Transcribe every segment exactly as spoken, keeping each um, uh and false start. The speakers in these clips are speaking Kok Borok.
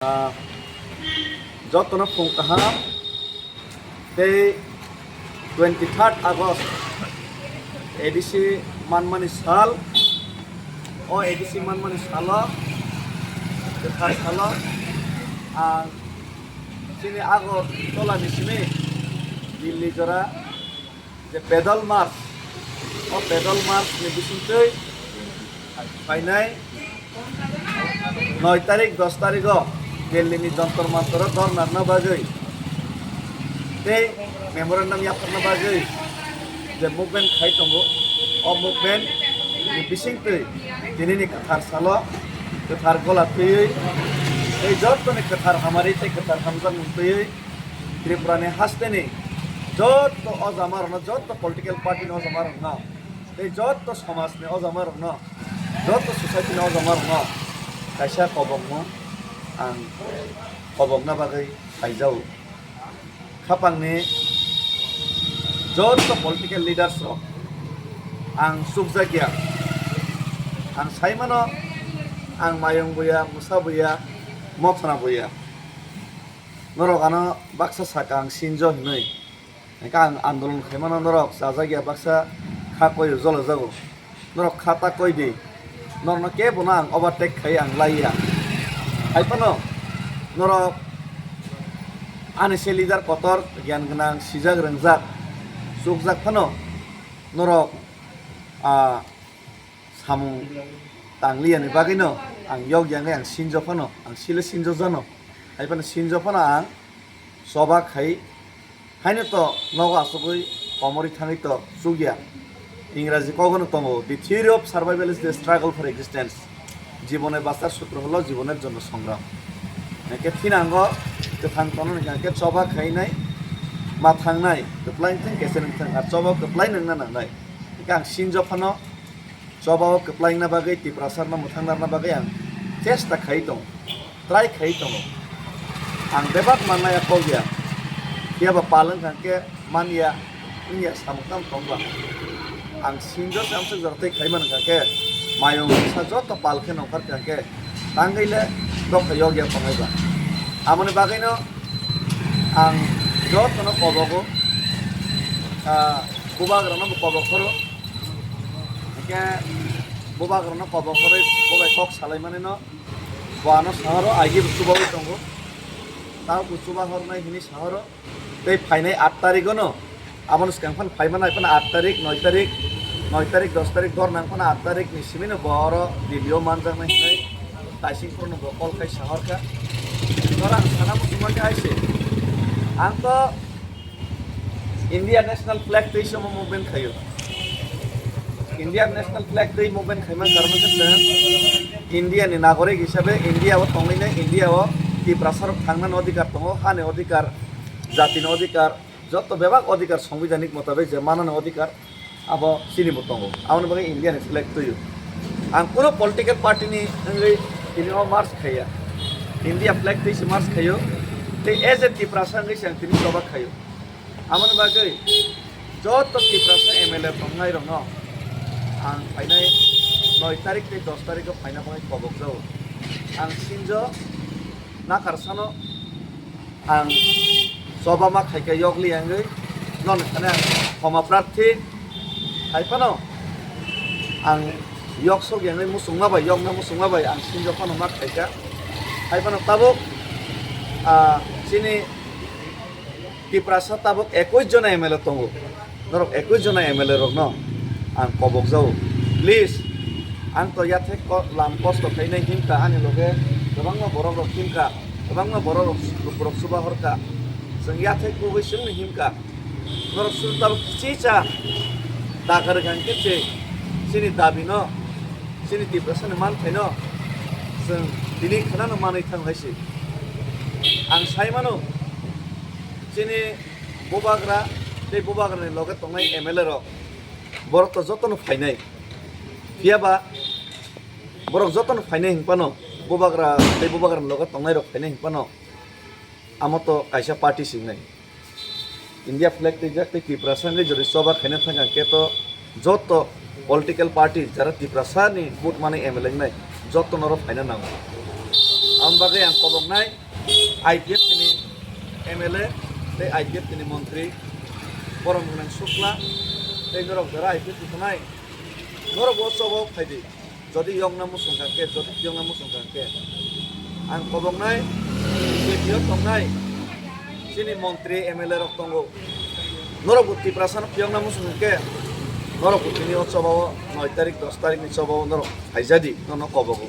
Ah, jotono phung kaham tei twenty third August A D C manmani sal, o A D C manmani salo, kwthar salo ang chini Agartala ni simi Delhi jora je pedal march, o pedal march ni bisingtwi phainai noi tarik, dos tarik o Delhi ni Jantar Mantar o dhorna rwna bagwi tei memorandum yapharna bagwi je movement khai tongo, o movement ni bisingtwi tini ni kwthar salo kwthar gola twiwi tei jottoni kwthar hamari tei kwthar hamjakmung twiwi Tripura ni hasteni jotto o jama rokno, jotto political party ni o jama rokno tei jotto somaj ni o jama rokno, jotto society ni o jama rokno kaisa kobokmung ang kobokna bagwi phaijao. Khapangni jotto political leaders rok ang chukjakya. Ang saimano ang mayung buya, musa buya, mothana buya. Norok ano baksa saka ang sinjo hinwi. Hingke ang andolon khaimano norok chajakya baksa kha koiyo jolo jago. Norok kha ta koi di. Norokno kebono ang overtake khai ang laiya. Hai phano norok ani se leader kotor, giyan gwnang, sijak rwngjak, chukjak phano norok, ah, samung tangliya ni bagwi no ang yok yang ang sinjo phano, ang sile sinjo jano, hai phano sinjo phano ang choba khai, haino to nogo asugwi komorwi thangwi to chukya. Ingraji kogono tongo, "The theory of survival is the struggle for existence." Jibone bachar sutro holo jiboner jonno songram. Hingke thinango kwthang tono hingke choba khainai, ma thangnai, kwplai thang, kese nang thang, ar choba kwplai nangna nangnai. Hingke ang sinjo phano choba o kwplaina bagwi, Tiprasa no mwthang narna bagwi ang chesta khai tongo, try khai tongo. Ang bebak mannai ya kok ya, phiya ba pal wngkha khe man ya, wng ya samung tang tong ba. Ang sinjo se amsuk jora tei khai man wngkha khe, mayung sa joto pal khe nongkhor kha khe, tangwi le dok kha yok ya tongnai ba. Amoni bagwi no ang joto no kobogo, ah, bubagra no bo kobok phoro. Hingke bubagrano kobok horwi bo bai kok salaimani no bo ano sahoro agi bo chubawi tongo. Tao bo chuba hornai hini sahoro tei phainai aat tarikgo no, abono swkang phano phaimanai phano aat tarik, noi tarik, noi tarik, dos tarik dor nang phano aat tarik ni simi no bo oro Delhi o manjaknai hinwi taising phuru no bo call khai sahorkha. Oro ang sana muchungma khe hai se, ang to India national flag twi se omo movement khaio. India national flag twi movement khaima karon khe chwng India ni nagorik hisabe India o tongwi nai, India o Tiprasa rok thangna ni odhikar tongo, ha ni odhikar, jati ni odhikar, joto bebak odhikar, sangbidhanik motabik je mana ni odhikar, abo chini bo tongo. Aboni bagwi India ni flag twio. Ang kuno political party ni wngwi tini o march khaiya. India flag twi se march khaio. Tei as a Tiprasa wngwi se ang tini choba khaio. Aboni bagwi joto Tiprasa M L A tongnai rokno ang phainai noi tarik tei dos tarik o phaina bagwi kobok jago. Ang sinjo nakar sano ang choba ma khaika yokli wngwi nono thani ang khoma prarthi hai phano ang yok sok wngwi muchungma bai, yokna muchungma bai ang sinjo phano ma khaika. Hai phano tabuk, ah, chini Tiprasa tabuk ekwis jona M L A tongo. Norok ekwis jona M L A rokno ang kobok jago. Please, ang to yathek ko-, lam kosto khainai himkha, ani loge kwbangma borok rok himkha, kwbangma borok rok, rok chuba horkha. Chwng yathek kugwi chwngno himkha. Norok suru tabuk kichicha dagar gang khe chini dabi no, chini Tiprasa ni manthaino chwng tini khwnano manwi thang hai se. Ang sai mano, chini bubagra tei bubagrani loge tongnai M L A rok, borok to jotono phainai. Phiya ba borok jotono phainai hwnphano, bubagra tei bubagrani loge tongnai rok phainai hwnphano, amo to kaisa party se wngnai. India flag twijak tei Tiprasa wngwi jodi choba khaina thang khe to joto political party jara Tiprasa ni vote manwi M L A wngnai, joto norok phaina nango. Bagwi ang koboknai I P F T ni M L A tei I P F T ni montri Boromgwnang Sukla tei norok jora I P F T tongnai, norok bo chobo phaidi. Jodi yokna muchung kha khe, jodi yokna muchung kha khe, ang koboknai, J P O tongnai, chini montri M L A rok tongo. Norok bo Tiprasa no phiyokna muchung kha khe, norok bo tini o choba o noi tarik, dos tarik ni choba o norok phaijadi, nono kobogo.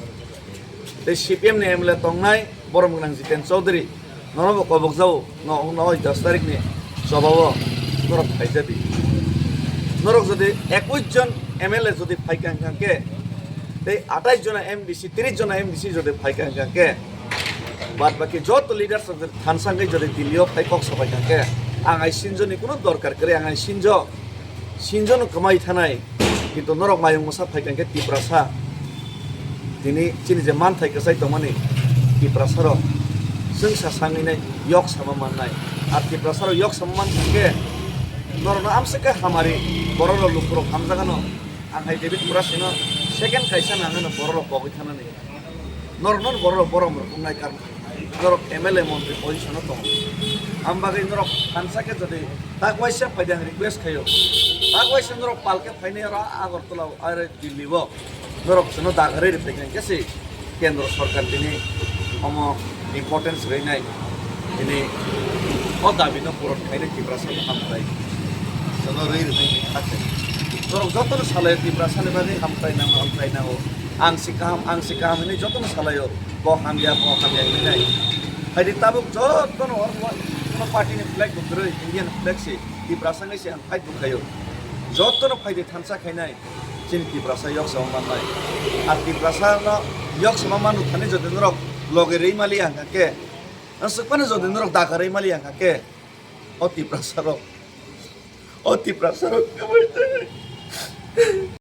Tei C P M ni M L A tongnai, Boromgwnang Jiten Chaudhary, nono bo kobok jao, no, no, dos tarik ni choba o norok phaijadi. Norok jodi ekwis jon M L A jodi phaikha hwnkha khe, tei atais jona M D C, tris jona M D C jodi phaikha hwnkha khe, bad baki joto leaders rok jodi thansa wngwi jodi Delhi o phai kok sabaikha khe, ang ai sinjo ni kuno dorkar kwrwi, ang ai sinjo, sinjo no kwmai thanai, kintu norok mayung mwsa phaikha hwnkhe Tiprasa, tini chini je manthai kwchai tongmani Tiprasa rok chwngsa sangwi nai yok sama mannai, ar Tiprasa rok yok sama mankha hwnkhe norokno amswk khe hamari, borok rok lukurok hamjagano. Ang hai David Murasino second kaisa nangano borok rok pogwi thanani. Norok non borok rok borom rok wngnai karna. Norok M L A montri position o tongo. Am bagwi norok thansa khe jodi tak waisa phaidi ang request khaio. Tak waisa norok palke phainai oro Agartala o, are Delhi o. Norok chwngno dagarwi rwphai khe se. Kendro sorkar tini omo importance rwnai, tini o dabi no puron khainai Tiprasa no hamkrai. Jono rwi rwnai ni hakhe. Norok jotono salai Tiprasa ni bagwi hamkrai nango, hamkrai nango. Ang si kaham, ang si kaham hinwi jotono salaio. Bo hamya, bo hamya hinwi nai. Haidi tabuk jotono or, or, kono party ni flag bo kwrwi, Indian flag si Tiprasa ngai si ang fight bo khaio. Jotono phaidi thansa khainai. Chini Tiprasa yok sama mannai. Ar Tiprasa no yok sama manu thani jodi norok loge rwi mali ang kha khe, ang swk phano jodi norok daga rwi mali ang kha khe, o Tiprasa rok, o Tiprasa rok kwbai thanai.